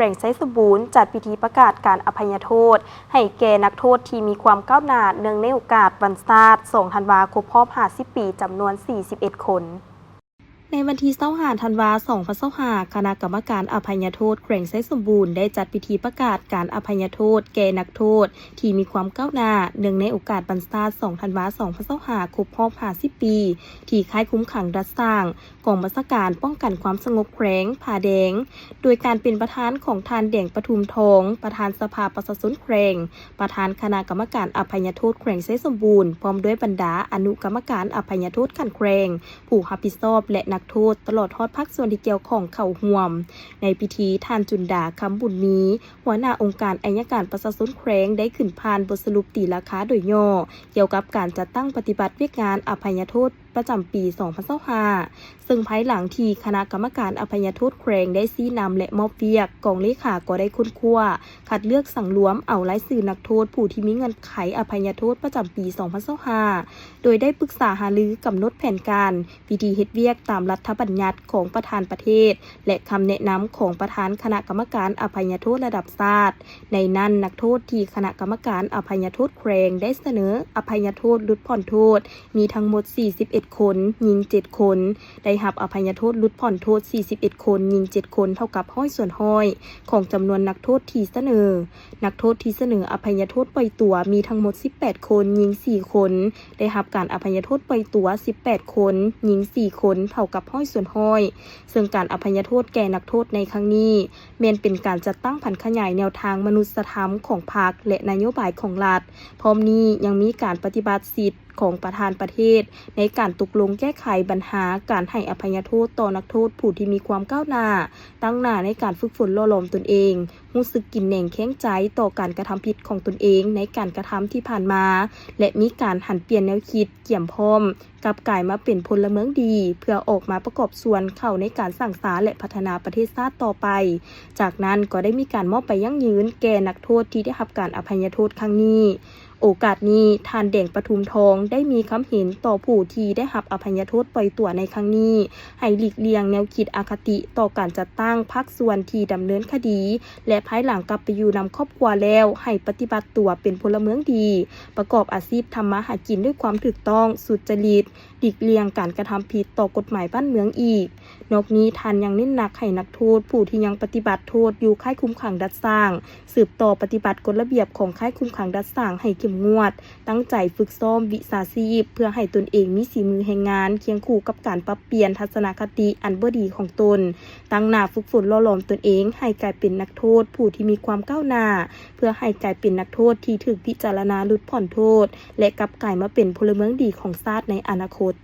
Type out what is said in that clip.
ແຂວງໄຊສົມບູນ ຈັດພິທີປະກາດການອະໄພຍະໂທດ ໃຫ້ແກ່ນັກໂທດທີ່ມີຄວາມກ້າວໜ້າ ເນື່ອງໃນໂອກາດວັນຊາດ ສອງທັນວາ ຄົບຮອບຫ້າສິບປີ ຈຳນວນສີ່ສິບເອັດຄົນ. ໃນວັນທີຊາວຫ້າທັນວາ ສອງພັນຊາວຫ້າ ຄະນະກຳມະການອະໄພຍະໂທດແຂວງໄຊສົມບູນ ໄດ້ຈັດພິທີປະກາດການອະໄພຍະໂທດແກ່ນັກໂທດທີ່ມີຄວາມກ້າວໜ້າ ເນື່ອງໃນໂອກາດວັນຊາດ ສອງທັນວາ ສອງພັນຊາວຫ້າ ຄົບຮອບຫ້າສິບປີ ທີ່ຄ້າຍຄຸມຂັງດັດສ້າງ ກອງບັນຊາການປ້ອງກັນຄວາມສະຫງົບແຂວງຜາແດງ ໂດຍການເປັນປະທານຂອງທ່ານ ແດງປະທຸມທອງ ປະທານສະພາປະຊາຊົນແຂວງ, ປະທານຄະນະກຳມະການອະໄພຍະໂທດແຂວງໄຊສົມບູນ ພ້ອມດ້ວຍບັນດາອະນຸກຳມະການອະໄພຍະໂທດຂັ້ນແຂວງ ຜູ້ຮັບຜິດຊອບ ແລະ ນັກໂທດ ຕະຫຼອດຮອດພາກສ່ວນທີ່ກ່ຽວຂ້ອງເຂົ້າຮ່ວມ. ໃນພິທີ, ທ່ານ ຈຸນດາ ຄຳບຸນມີ ຫົວໜ້າອົງການໄອຍະການປະຊາຊົນແຂວງ ໄດ້ຂຶ້ນຜ່ານບົດສະຫຼຸບຕີລາຄາໂດຍຫຍໍ້ ກ່ຽວກັບການຈັດຕັ້ງປະຕິບັດວຽກງານອະໄພຍະໂທດ ປະຈຳປີສອງພັນຊາວຫ້າ ເຊິ່ງພາຍຫຼັງທີ່ຄະນະກຳມະການອະໄພຍະໂທດແຂວງໄດ້ຊີ້ນຳ ແລະ ມອບວຽກ, ກອງເລຂາກໍໄດ້ຄົ້ນຄວ້າ, ຄັດເລືອກສັງລວມເອົາລາຍຊື່ນັກໂທດຜູ້ທີ່ມີເງື່ອນໄຂອະໄພຍະໂທດປະຈຳປີສອງພັນຊາວຫ້າ ໂດຍໄດ້ປຶກສາຫາລືກຳນົດແຜນການ, ວິທີເຮັດວຽກຕາມລັດຖະບັນຍັດຂອງປະທານປະເທດ ແລະ ຄຳແນະນຳຂອງປະທານຄະນະກຳມະການອະໄພຍະໂທດລະດັບຊາດ. ໃນນັ້ນ, ນັກໂທດທີ່ຄະນະກຳມະການອະໄພຍະໂທດແຂວງໄດ້ສະເໜີອະໄພຍະໂທດຫຼຸດຜ່ອນໂທດ ມີທັງໝົດສີ່ສິບເອັດຄົນ, ຍິງເຈັດຄົນ, ໄດ້ຮັບອະໄພຍະໂທດຫຼຸດຜ່ອນໂທດສີ່ສິບເອັດຄົນ, ຍິງເຈັດຄົນ, ເທົ່າກັບຮ້ອຍສ່ວນຮ້ອຍຂອງຈຳນວນນັກໂທດທີ່ສະເໜີ. ນັກໂທດທີ່ສະເໜີອະໄພຍະໂທດປ່ອຍຕົວມີທັງໝົດສິບແປດຄົນ, ຍິງສີ່ຄົນ, ໄດ້ຮັບການອະໄພຍະໂທດປ່ອຍຕົວສິບແປດຄົນ, ຍິງສີ່ຄົນ, ເທົ່າກັບຮ້ອຍສ່ວນຮ້ອຍ. ເຊິ່ງການອະໄພຍະໂທດແກ່ນັກໂທດໃນຄັ້ງນີ້ ແມ່ນເປັນການຈັດຕັ້ງຜັນຂະຫຍາຍແນວທາງມະນຸດສະທຳຂອງພັກ ແລະ ນະໂຍບາຍຂອງລັດ. ພ້ອມນີ້ຍັງມີການປະຕິບັດສິດຂອງປະທານປະເທດ ໃນການຕົກລົງແກ້ໄຂບັນຫາການໃຫ້ອະໄພຍະໂທດຕໍ່ນັກໂທດຜູ້ທີ່ມີຄວາມກ້າວໜ້າ, ຕັ້ງໜ້າໃນການຝຶກຝົນຫຼໍ່ຫຼອມຕົນເອງ, ຮູ້ສຶກກິນແໜງແຄງໃຈຕໍ່ການກະທຳຜິດຂອງຕົນເອງໃນການກະທຳທີ່ຜ່ານມາ ແລະ ມີການຫັນປ່ຽນແນວຄິດ, ກຽມພ້ອມ ກັບກາຍມາເປັນພົນລະເມືອງດີ ເພື່ອອອກມາປະກອບສ່ວນເຂົ້າໃນການສ້າງສາ ແລະ ພັດທະນາປະເທດຊາດຕໍ່ໄປ. ຈາກນັ້ນກໍໄດ້ມີການມອບໃບຢັ້ງຢືນແກ່ນັກໂທດທີ່ໄດ້ຮັບການອະໄພຍະໂທດຄັ້ງນີ້. ໂອກາດນີ້, ທ່ານ ແດງປະທຸມທອງ ໄດ້ມີຄຳເຫັນຕໍ່ຜູ້ທີ່ໄດ້ຮັບອະໄພຍະໂທດປ່ອຍຕົວໃນຄັ້ງນີ້ ໃຫ້ຫຼີກລ່ຽງແນວຄິດອະຄະຕິຕໍ່ການຈັດຕັ້ງພາກສ່ວນທີ່ດຳເນີນຄະດີ ແລະ ພາຍຫຼັງກັບໄປຢູ່ນຳຄອບຄົວແລ້ວ ໃຫ້ປະຕິບັດຕົວເປັນພົນລະເມືອງດີ, ປະກອບອາຊີບທຳມາຫາກິນດ້ວຍຄວາມຖືກຕ້ອງ, ສຸດຈະລິດ, ຫຼີກລ່ຽງການກະທຳຜິດຕໍ່ກົດໝາຍບ້ານເມືອງອີກ. ນອກນີ້, ທ່ານຍັງເນັ້ນໜັກໃຫ້ນັກໂທດຜູ້ທີ່ຍັງປະຕິບັດໂທດຢູ່ຄ້າຍຄຸມຂັງດັດສ້າງ ສືບຕໍ່ປະຕິບັດກົດລະບຽບຂອງຄ້າຍຄຸມຂັງດັດສ້າງໃຫ້ເຂັ້ມງວດ, ຕັ້ງໃຈຝຶກຊ້ອມວິຊາຊີບ ເພື່ອໃຫ້ຕົນເອງມີສີມືແຮງງານ ຄຽງຄູ່ກັບການປັບປ່ຽນທັດສະນະຄະຕິອັນບໍ່ດີຂອງຕົນ, ຕັ້ງໜ້າຝຶກຝົນຫຼໍ່ຫຼອມຕົນເອງໃຫ້ກາຍເປັນນັກໂທດຜູ້ທີ່ມີຄວາມກ້າວໜ້າ, ເພື່ອໃຫ້ກາຍເປັນນັກໂທດທີ່ຖືກພິຈາລະນາຫຼຸດຜ່ອນໂທດ ແລະ ກັບກາຍມາເປັນພົນລະເມືອງດີຂອງຊາດໃນອະນາຄົດ.